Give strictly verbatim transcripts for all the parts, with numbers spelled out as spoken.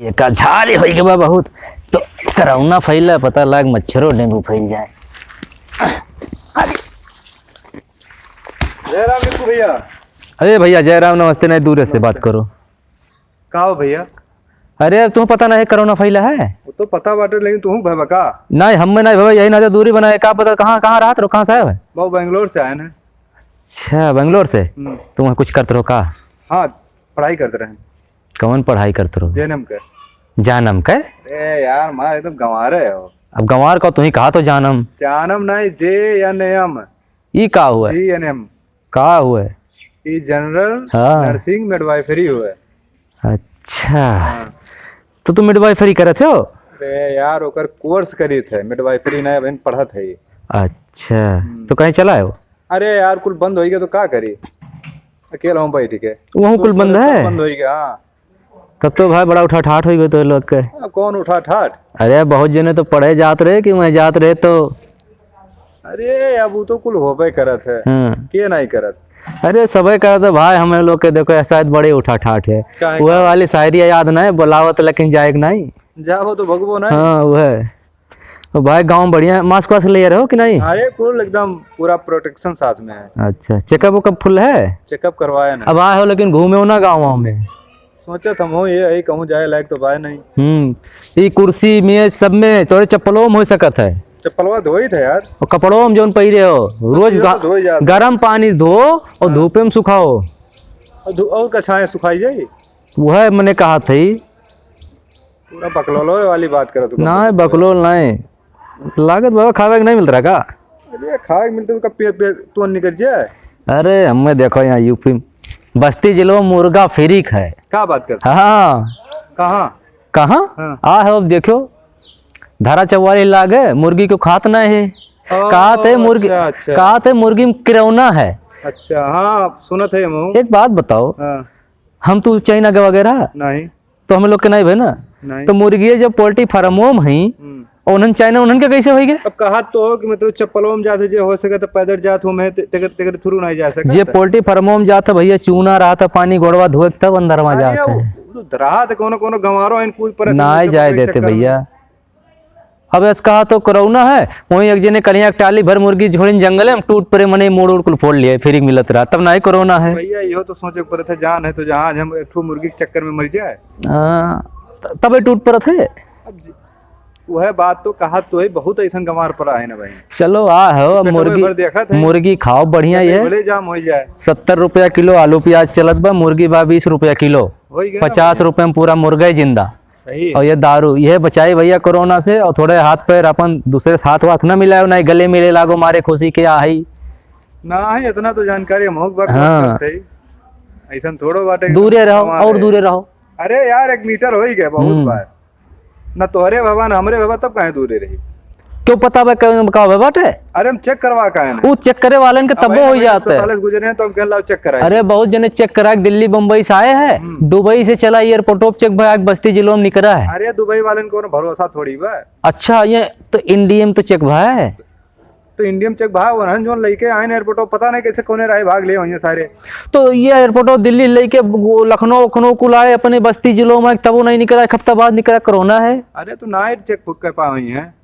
ये का झाली होई के बा बहुत, तो कोरोना फैला, पता लाग मच्छरो डेंगू फैल जाए। जय राम रिंकू भैया। अरे भैया, जय राम, नमस्ते। नहीं, दूर से बात करो। का हो भैया? अरे, तुम्हें पता नहीं है कोरोना फैला है? वो तो पता बाटे, लेकिन तुहूँ भय बा का? नहीं, हमें नहीं भय, यही ना दूरी बनाए, का पता कहाँ, कहाँ रहत रहो, कहाँ से आए हो? बाबू, बेंगलोर से आए ना। अच्छा, बेंगलोर से? हम्म। तुम कुछ करत रहो का? हाँ, पढ़ाई करत रहे। कौन पढ़ाई करत रहो? जे एन एम के। जानम के? ए यार, मार एकदम गंवारे हो। अब गंवार का तुही कहा तो जानम। जानम नहीं, जे एन एम। ई का हुआ? जी एन एम। का हुआ? ई जनरल हाँ। नर्सिंग मिडवाइफरी हुआ। अच्छा। हाँ। तो तू मिडवाइफरी करत हो? अरे यार, ओकर कोर्स करीत है, मिडवाइफरी नहीं, अबहिन पढ़त है। अच्छा। हम्म। तो कहीं चला है वो? अरे यार, कुल बंद होई गया तो का करी? अकेला हूँ बैठ के। वहूँ कुल बंद है? बंद होई गया, हाँ। तब तो भाई बड़ा उठा ठाठ होई गयो तो लोग के। आ, कौन उठा ठाठ? अरे बहुत जने तो पढ़े जात रहे कि मैं जात रहे तो। अरे अब वो तो कुल होबे करत है। हाँ। के नहीं करत? अरे सबे करत है भाई, हमें लोग के देखो शायद बड़े उठा ठाठ है। काहे वह का? वाली शायरी याद नहीं, बोलावत लेकिन जाए के नहीं। जाबो तो भगबो नहीं। हाँ वह। तो भाई गाँव बढ़िया है, mask वास्क ले रहे हो कि नहीं? अरे कुल एकदम पूरा protection साथ में है। अच्छा, checkup वेकअप full है? Checkup करवाया ना। अब आए हो लेकिन घूमे हो ना गाँव वाँव में? सोचत हम हो ये, यही कहूँ जाए लायक तो बाय नहीं। हम्म, ई कुर्सी मेज सब में तोरे चप्पलों में हो सकत है। चप्पलवा धोई थे यार। और कपड़ों में जौन पहिरे हो, रोज ये तो गा-, धोई जात है। गरम पानी धो और हाँ। धूपे में सुखाओ। और धू-, और का छाया सुखाई जाई? वह मने कहा थी। पूरा बकलोल वाली बात करत हो। नाहीं, बकलोल नाहीं। लागत बाबा खावे के नहीं मिल रहा का? अरे खावे के मिलते तो कब पेट, पेट तो निकल जाए। अरे हमें देखो यहाँ यूपी में बस्ती जिलो मुर्गा free खाए। का बात करते? हाँ। कहाँ? कहाँ? हाँ। आ है अब देखो, धारा चौवालीस लागे, मुर्गी को खात नहीं है। ओ, कहा थे मुर्गी, अच्छा, अच्छा। कहा थे मुर्गी में कोरोना है। अच्छा, हाँ, सुनत है हम। एक बात बताओ, हाँ। हम तू चाइना के वगैरह? नहीं। तो हम लोग के नहीं भे ना। नहीं। तो मुर्गिये जब पोल्ट्री फार्मों में हई, हम्म। और उन्हन चाइना, उन्हन के कैसे होई गे? अब कहा तो हो कि मतलब चप्पलों में जात है, जे हो सके तो पैदल जात हो, मैं ते-, तेकर, तेकर through नहीं जा सकत। जे पोल्ट्री फार्मों में जात है भैया, चूना रहत है, पानी गोड़वा धोए के तब अंदर में अरे जात वो, है। वो तो रहत है, कोनो, कोनो गंवारो है, इनको ऊपर है, नहीं तो जाए चप्पल देते चक्कर में। भैया। अब ऐसे कहा तो कोरोना है, वहीं एक जने कलिया के टाली भर मुर्गी झोड़िन जंगले में टूट पड़े, मने मोड़ उड़ कुल फोड़ लिए, free मिलत रहा, तब नहीं कोरोना है। भैया, इहो तो सोचे के पड़त है, जान है तो जहाज हम एक ठो मुर्गी के चक्कर में मर जाए। हाँ, त-, तबे टूट पड़त है। अब ज-, वह बात तो कहा तो है, बहुत ऐसन गंवार पड़ा है ना भाई। चलो, आ हो, अब पेटवा मुर्गी, भर देखत है। मुर्गी खाओ, बढ़िया पेटवा ये। भले जाम हो जाए। सत्तर रुपया किलो आलू प्याज चलत बा, मुर्गी बा बीस रुपया किलो। हो ही गया ना पचास भाई। रुपया में पूरा मुर्गा ही जिंदा। सही। और ये दारू, ये बचाई भैया कोरोना से। और थोड़े हाथ पैर अपन दूसरे से हाथ वाथ ना मिलाओ, ना गले मिले लागो, मारे खुशी के आई। ना है, इतना तो जानकारी हम होक बात हाँ। करते ही। ऐसन थोड़ो बाटे कि दूरे रहो, गंवार और है। दूरे रहो। अरे यार, एक मीटर हो ही गया बहुत हम्म। बार। ना तोहरे भवा, ना हमरे भवा, तब काहे दूरे रही? क्यों पता बा का, का बा बाटे? अरे हम check करवा का है ना। ऊ check करे वालन के अब तब्बो भाई हो हम जात है। अस्पताल से गुजरे हैं तो हम कहन लाओ check कराए। अरे बहुत जने check करा के दिल्ली बम्बई से आए हैं, हम्म। दुबई से चला airport पे check भा के बस्ती जिलो में निकरा है। अरे दुबई वालन को ना भरोसा थोड़ी बा। अच्छा, ये तो India में तो check भा है। तो India में check भा, वरहन जोन लइके आए ना airport, पता नहीं कैसे कोने राहे भाग ले वहीं सारे। तो ये airport दिल्ली लइके वो लखनऊ, लखनऊ कुल आए अपने बस्ती जिलों में, तब वो नहीं निकरा, एक हफ्ता बाद निकरा, कोरोना है। अरे तो night check कर पाए हैं,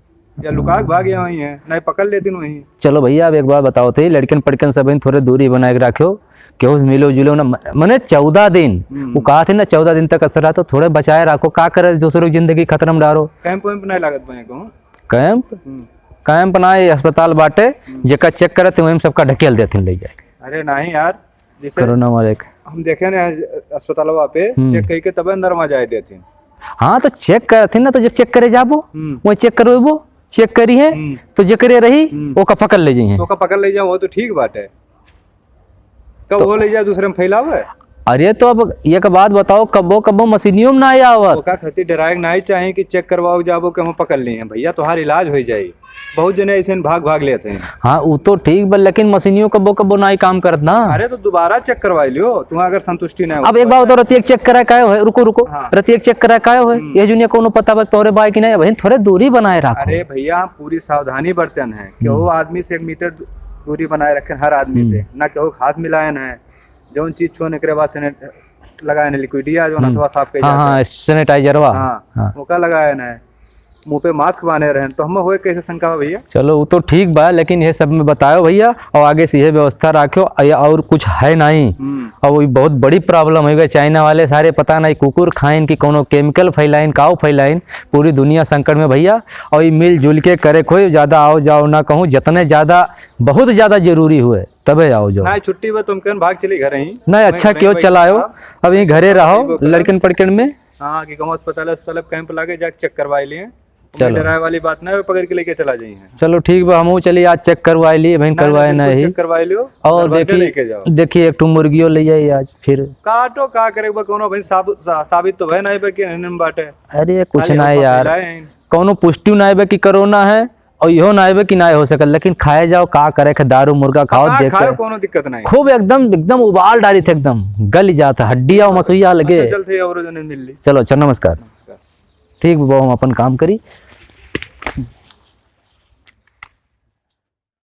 या लुका के भाग गए हैं, नहीं पकड़ लेती वहीं। चलो भैया, अब एक बात बताओ थे, लड़कन पड़कन सब थोड़े दूरी बनाए के रखो, केहू से मिलो जुलो ना, म-, मने चौदह दिन, हम्म। वो कहा थे ना, चौदह दिन तक असर रहा, तो थोड़े बचाए रखो, का करे, दूसरों की जिंदगी खतरा में डारो। Camp वैम्प नहीं लागत बा कहूँ? Camp? हम्म। Camp ना, ये अस्पताल बाटे, हम्म। जेका check करत हैं, वहीं सबका ढकेल देते हैं, ले जाए। अरे नहीं यार, जैसे कोरोना वाले के। हम देखे ना अस्पतालवा पे, हम्म। Check करके तब अंदर में जाए देते हैं। हाँ, तो check करत हैं ना, तो जब check करे जाबो, हम्म। वहीं check करवेबो, check करी है, हम्म। तो जेकरे रही, हम्म। ओका पकड़ ले जाइए। ओका पकड़ ले जाओ, वो तो ठीक बात है। कब तो हो ले जाए, दूसरे में फैलावे? अरे, तो अब एक बात बताओ, कब्बो, कब्बो मशीनियों में ना आवत। ओका खातिर डराए के नहीं चाही कि check करवाओ जाबो कि हम पकड़ लिए हैं। भैया, तोहार इलाज हो जाई। बहुत जने ऐसे भाग, भाग लेते हैं। हाँ, वो तो ठीक बा, लेकिन मशीनियों कब्बो, कब्बो ना ही काम करत ना। अरे, तो दोबारा check करवा लियो, तुम्हें अगर संतुष्टि नहीं हो अब एक तो। बात बताओ, रतिया check करा कायो है? रुको, रुको। हाँ। रतिया check करा कायो है? हम्म। ये दुनिया कोनो पता बा तोहरे बाय कि नहीं? बहन, थोड़े दूरी बनाए रखो। अरे भैया, हम पूरी सावधानी बरतन है। हम्म। केहू आदमी से एक मीटर दू-, दूरी बनाए रखें हर आदमी हम्म। से, ना केहू हाथ मिलायन है। जौन चीज छुअन एकरे बाद sanit-, लगाए ना लिक्विडिया, जो हम्म। हथवा साफ कइल हाँ, जाता हाँ, है। सैनिटाइजरवा। हाँ, हाँ। ओका लगाए ना है। मुंह पे मास्क बांधे रहन, तो हमें होए कैसे शंका बा भैया? चलो, वो तो ठीक बा, लेकिन ये सब में बतायो भैया, और आगे से ये व्यवस्था राख्यो, या और कुछ है नहीं। हम्म। और वो बहुत बड़ी प्रॉब्लम हो गई, चाइना वाले सारे पता नहीं कुकुर खाइन कि कोनो केमिकल फैलाइन, काऊ फैलाइन, पूरी दुनिया संकट में भैया। और ये मिलजुल के करे कोई, ज्यादा आओ जाओ ना कहूँ, जितने ज्यादा, बहुत ज्यादा जरूरी हुए तबे आओ जाओ। ना छुट्टी बा, तुम कहन भाग चली घर ही। नहीं, मैं अच्छा घर ही क्यों बैठ चलायो, रहा। अब यहीं घरे रहो, वो करा। लड़कन पड़कन में। हाँ, कि कहूँ अस्पताल, अस्पताल कैंप लागे, जाके चेक करवाए लिए। चलो। डराए वाली बात ना है, पकड़ के लेके चला जाइए। चलो ठीक बा, हमहू चली आज चेक करवाए लिए, बहन ना, करवाए बिल्कुल नहीं। चेक करवाए लियो। और दरवाजा देखी, लेके जाओ। देखी एक ठो मुर्गियो ले आई आज फिर। काटो का करे बा, कोनो बहन साबुत, सा-, साबित तो है नहीं बा कि एहन बाटे। अरे कुछ खाली ना हम यार, फैलाए हैं। कोनो पुष्टि ना बा कि कोरोना है और इहो ना बा कि ना हो सकल, लेकिन खाए जाओ, का करे के, दारू मुर्गा खाओ, हाँ, देख खाओ, के कोनो दिक्कत नहीं। खूब एकदम, एकदम उबाल डारी थे, एकदम गल जात है, हड्डिया और मसुइया लगे। अच्छा, चलते हैं और जने मिल ली। चलो, अच्छा, नमस्कार। नमस्कार। ठीक बा, हम अपन काम करी।